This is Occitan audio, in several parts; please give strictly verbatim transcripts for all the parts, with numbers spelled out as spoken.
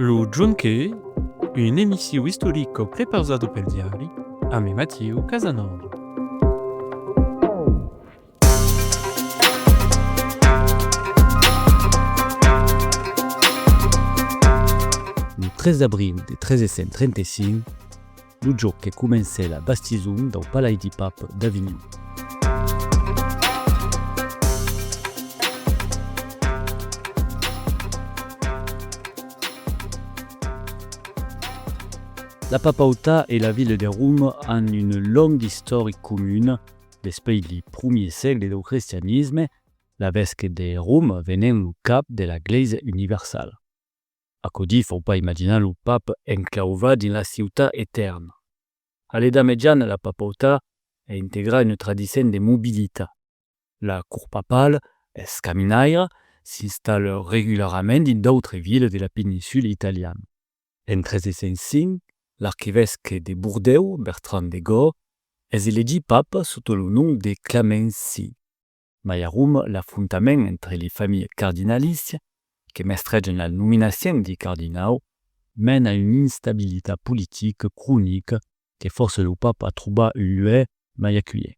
Lo Jonquet, una emission istorica prepausada pel Diari, amb Matiu Casanova. Lo tres d'abriu de tretze cent trenta-cinc, lo jorn que comencèt la bastison dau Palais di Papa d'Avinhon. La papautat e la vila de Roma an una longa istòria comuna. Despuei li promiers sègles dau cristianisme, l'evesque de Roma venèt lo cap de la Glèisa universala. Aquò ditz, fau pas imaginar lo papa enclauvat dins la ciutat etèrna. A l'Edat Mejana, la papautat es integrada a una tradicen de mobilitat. La cort papala es caminaira, s'installa regularament dins d'autras vilas de la peninsula italiana. En tretze cent cinc, l'arquevesque de Bordèu, Bertran de Gòs, es elegit papa sota lo nom de Clament cinc. Mai a Roma, l'afrontament entre li familhas cardinalícias, que mestrejan la nominacion di cardinaus, mena a una instabilitat politica cronica que fòrça lo papa a trobar un luec mai aculhent.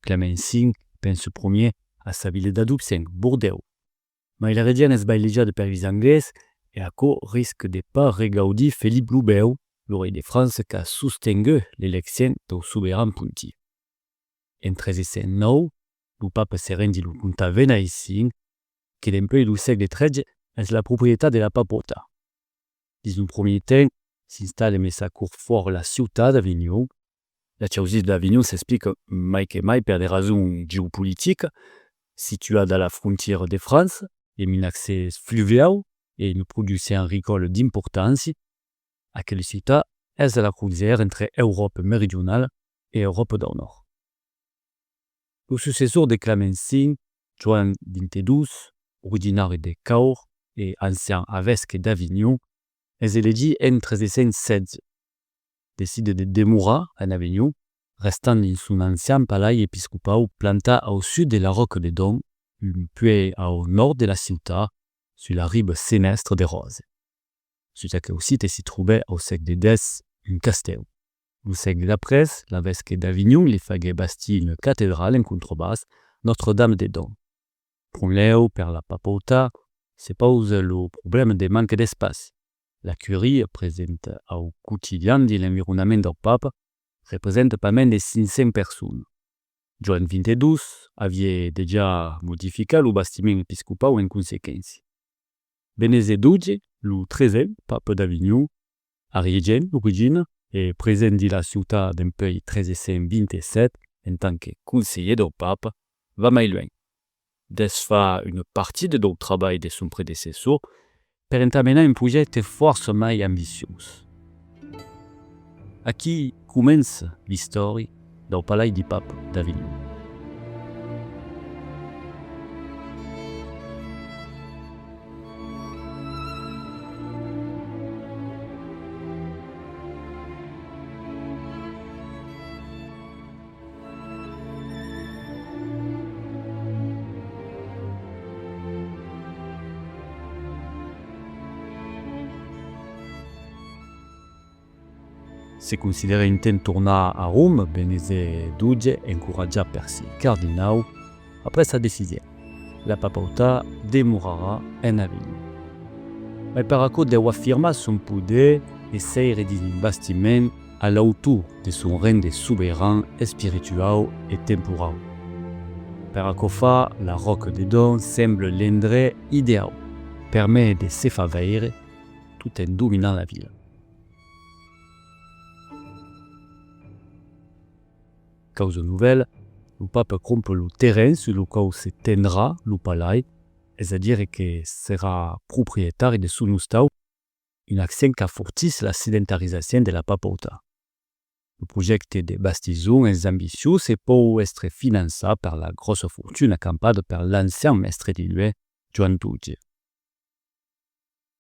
Clament cinc pensa promier a sa vila d'adopcion, Bordèu. Mai la region es bailejada per lis Anglés e aquò risca de pas regaudir Felip lo Bèu, lo rei de França qu'a sostengut l'eleccion dau soberan pontif. En tretze cent nòu, lo papa se rend dins lo comtat venaisin, que dempuei lo sègle tretze es la proprietat de la papautat. Dins un promier temps, s'installa emé sa cort fòra la ciutat d'Avinhon. La chausida d'Avinhon s'explica mai que mai per de rasons geopoliticas, situada a la frontiera de França, emé un accès fluviau e una produccion agricòla d'importància. Aquela ciutat es a la crosièra entre Euròpa meridionala e Euròpa dau Nòrd. Lo successor de Clament cinc, Joan vint-e-dos, originari de Caur e ancian avesque d'Avinhon, es elegit en tretze cent setze. Decide de demorar en Avinhon, restant dins son ancian palais episcopau plantat au sud de la Ròca de Dòm, un puei au nòrd de la ciutat, sus la riba senèstra de Ròse. Sus aqueu site si trobèt au sègle dètz un castèu. Lo sègle d'après, l'avesque d'Avinhon li faguèt bastir una catedrala en contrabàs, Notre-Dame des Dons. Pron lèu, per la papautat, se pausa lo problèma de manca d'espaci. La curia, presenta au quotidian dins l'environament dau papa, representa pas mens de cinc cents personas. Joan vint-e-dos aviá dejà modificat lo bastiment episcopau en consequéncia. Benese dotze, lo tresèu papa d'Avinhon, ariègent d'origina e present dins la ciutat dempuei tretze cent vint-e-sèt en tant que conselhier dau papa, va mai luenh. Desfà una partida dau trabalh de son predecessor per entamenar un projècte fòrça mai ambiciós. Aquí comença l'istòria dau Palais di Papa d'Avinhon. Se considèra un temps tornar a Roma, Benese dotze, encoratjat per si cardinaus, après sa decision. La papautat demorarà en Avinhon. Mai per aquò deu afirmar son poder e seire dins un bastiment a l'autor de son reng de soberan espirituau e temporau. Per aquò far, la Ròca de Dòm sembla l'endrech ideau, permet de se far veire tot en dominant la vila. Causa novèla, lo papa crompa lo terren sus lo quau se tendrà lo palais, es a dire que serà proprietari de son ostau, un accent qu'afortís la sedentarizacion de la papautat. Lo projècte de bastison es ambiciós e pòu èstre finançat per la gròssa fortuna acampada per l'ancian mèstre di luec Joan dotze.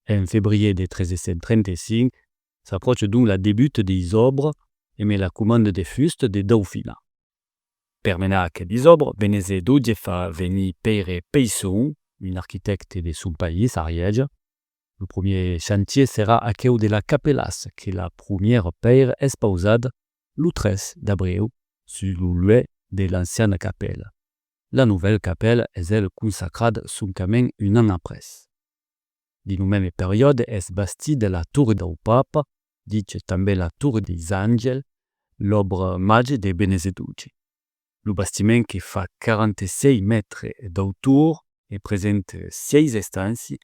En febrier de tretze cent trenta-cinc, s'apròcha donc la debuta deis òbras emé la comanda de fusta de Daufinat. Per menar aquelis òbras, Benese dotze fa venir Pèire Peisson, un arquitècte de son país, Arièja. Lo premier chantièr serà aqueu de la capelassa, que la prumiera pèira es pausada lo tres d'abriu sus lo luec de l'anciana capèla. La novèla capèla es, ela, consacrada soncament un an après. Dins lo meme periòde es bastida la Torre dau Papa, dicha tanben la Torre deis Angels, l'òbra màger de Benese dotze. Lo bastiment, que fa quaranta-sièis mètres d'autor e presenta sièis estàncias,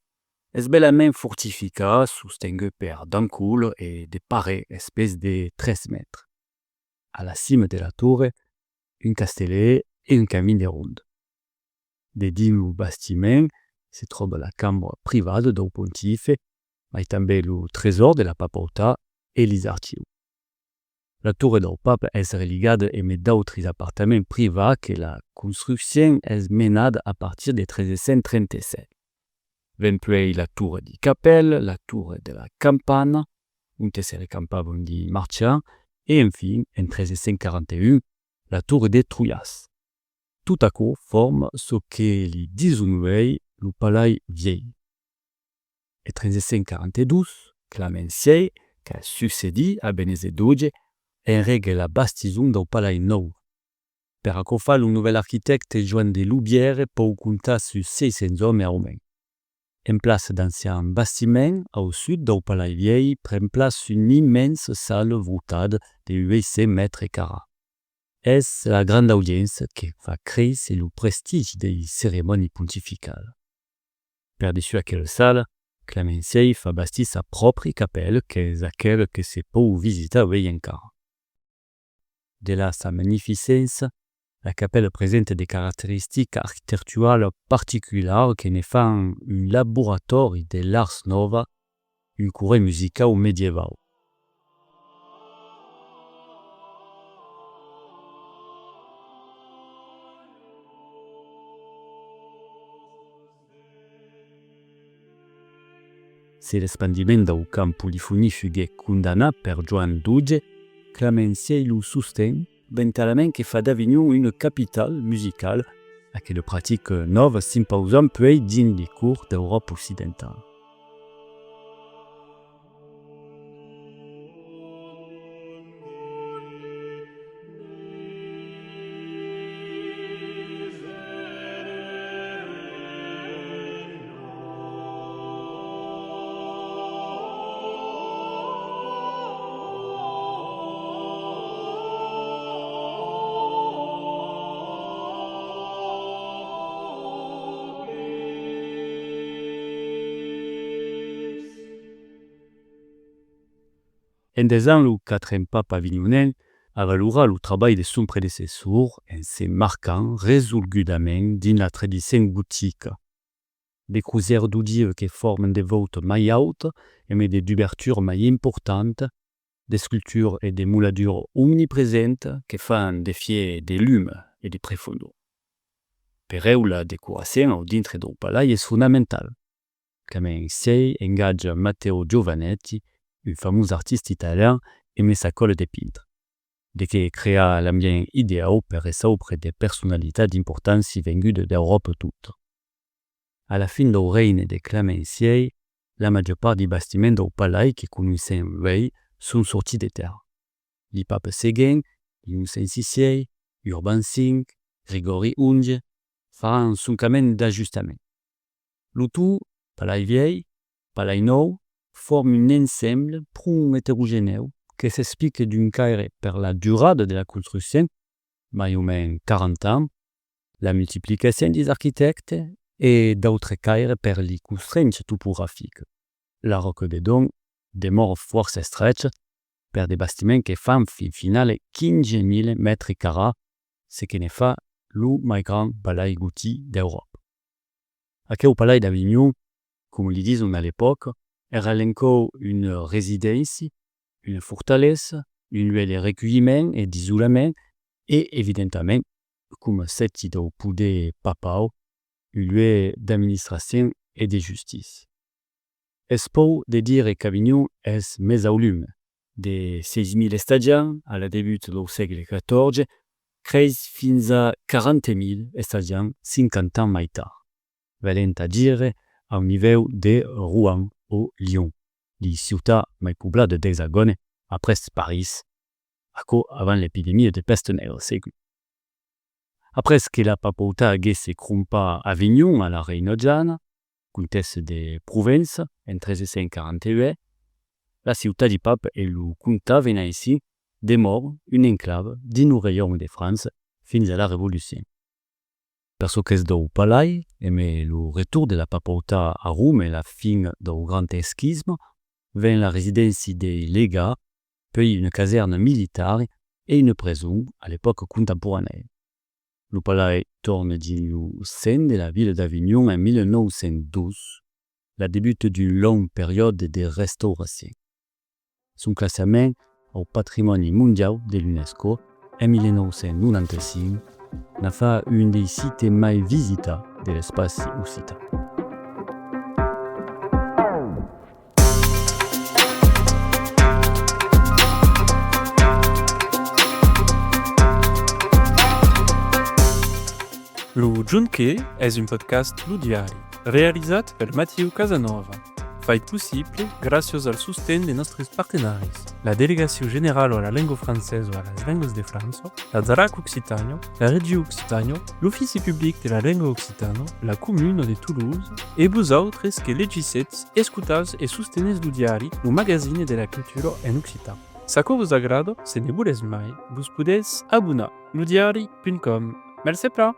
es belament fortificat, sostengut per d'anculas e de parets espessas de tres mètres. A la cima de la torre, un castelet e un camin de ronda. Dedins lo bastiment se tròba la cambra privada dau pontife, mai tanben lo tresòr de la papautat e lis archius. La Torre dau Papa es religada emé d'autris apartaments privats que la construccion es menada a partir de tretze cent trenta-sèt. Ven puèi la Torre di Capèla, la Torre de la Campana, onte se recampavan li marchands, e enfin, en tretze cent quaranta-un, la Torre de Trolhas. Tot aquò forma çò que li dison uèi lo Palai Vièlh. En tretze cent quaranta-dos, Clament sièis, qu'a succedit a Benese dotze, enrega la bastison dau Palai Nòu. Per aquò far, lo novèl arquitècte Joan de Loubière pòu comptar sus sièis cents òmes au mens. En plaça d'ancians bastiments, au sud dau Palai Vièlh, pren plaça una immensa sala votada de uèit cents mètres carrats. Es la granda audiéncia que fa créisser lo prestigi dei ceremònias pontificalas. Per dessús aquela sala, Clament sièis fa bastir sa pròpri capèla, qu'es aquela que se pòu visitar uèi encara. Delà sa magnificéncia, la capèla presenta de caracteristicas arquitecturalas particularas que ne fan un laboratòri de l'Ars Nova, un corrent musicau medievau. Se l'espandiment dau cant polifonic fuguèt condamnat per Joan dotze, Clament sièis lo sosten, ben talament que fa d'Avinhon una capitala musicala, aquela practica nòva s'impausan puèi dins li cors d'Euròpa occidentala. En dètz ans, lo quatren papa avinhonenc avalora lo trabalh de son predecessor en se marcant resolgudament dins la tradicion gotica. De crosièras d'ogiva que forman de vòutas mai autas, emé de duberturas mai importantas, d'esculturas e de moladuras omnipresentas que fan defiar de lum e de prefondor. Per eu, la decoracion au dintre dau palai es fondamentala. Clament sièis engatja Matteo Giovanetti, un famós artista italian, emé sa còla de pintres. De qué crear l'ambient ideau per reçaupre de personalitats d'importància vengudas d'Euròpa tota. A la fin dau regne de Clament sièis, la màger part di bastiments dau palai que conoissèm uèi son sortits de tèrra. Li papas seguents, Innocenci sièis, Urban cinc, Gregòri onze, faràn soncament d'ajustaments. Lo tot, Palai Vièlh, Palai Nòu, forma un ensemble pron eterogenèu que s'explica d'un caire per la durada de la construccion, mai o mens quaranta ans, la multiplicacion dis arquitèctes e d'autres caires per li constrenchas topograficas. La Ròca de Dòm demòra fòrça estrecha per de bastiments que fan fin finala quinze mila mètres carrats, ce que ne fa lo mai grand palai gotic d'Euròpa. Aqueu palai d'Avinhon, coma li dison a l'epòca, èra a l'encòp una residéncia, una fortalesa, un luec de reculhiment e d'isolament e, evidentament, coma sèti dau poder papau, un luec d'administracion e de justícia. Es pauc de dire qu'Avinhon es mes au lume. De sièis mila estadiants a la debuta dau sègle quatòrze, creis fins a quaranta mila estadiants cinquanta ans mai tard, valent a dire au nivèu de Rouen o Lion, li ciutats mai poblats de l'Exagòne après París, aquò avant l'epidemia de pèsta negra, segur. Après que la papautat aguèsse crompat Avinhon a la reina Jana, comtessa de Provença, en tretze cent quaranta-uèch, la ciutat di Papa e lo comtat venaisin demòran un enclave dins lo reiaume de França fins a la Revolucion. Per çò qu'es dau palais, emé lo retorn de la papautat a Roma e la fin dau Grand Esquisme, ven la residéncia dei legats, puèi una casèrna militara e una preson a l'epòca contemporanèa. Lo palais torna dins lo sen de la vila d'Avinhon en mila nòu cents dos, la debuta d'un long periòde de restauracion. Son classament au patrimòni mondiau de l'UNESCO en mila nòu cents nonanta-cinc, na fa un dei sites mai visitats de l'espaci occitan. Lo Jonc que es un podcast Lo Diari, realizat per Matiu Casanova. Fait possible gràcias al sosten de nòstres partenaris, la Delegacion Generala a la Lenga Francesa e a las Lengas de França, la DRAC Occitània, la Region Occitània, l'Ofici Public de la Lenga Occitana, la Comuna de Tolosa e vosautres que legissètz, escotatz e sostenètz Lo Diari, lo magazine de la cultura en occitan. S'aquò vos agrada, se ne volètz mai, vos podètz abonar, lodiari punt com. Mercé plan!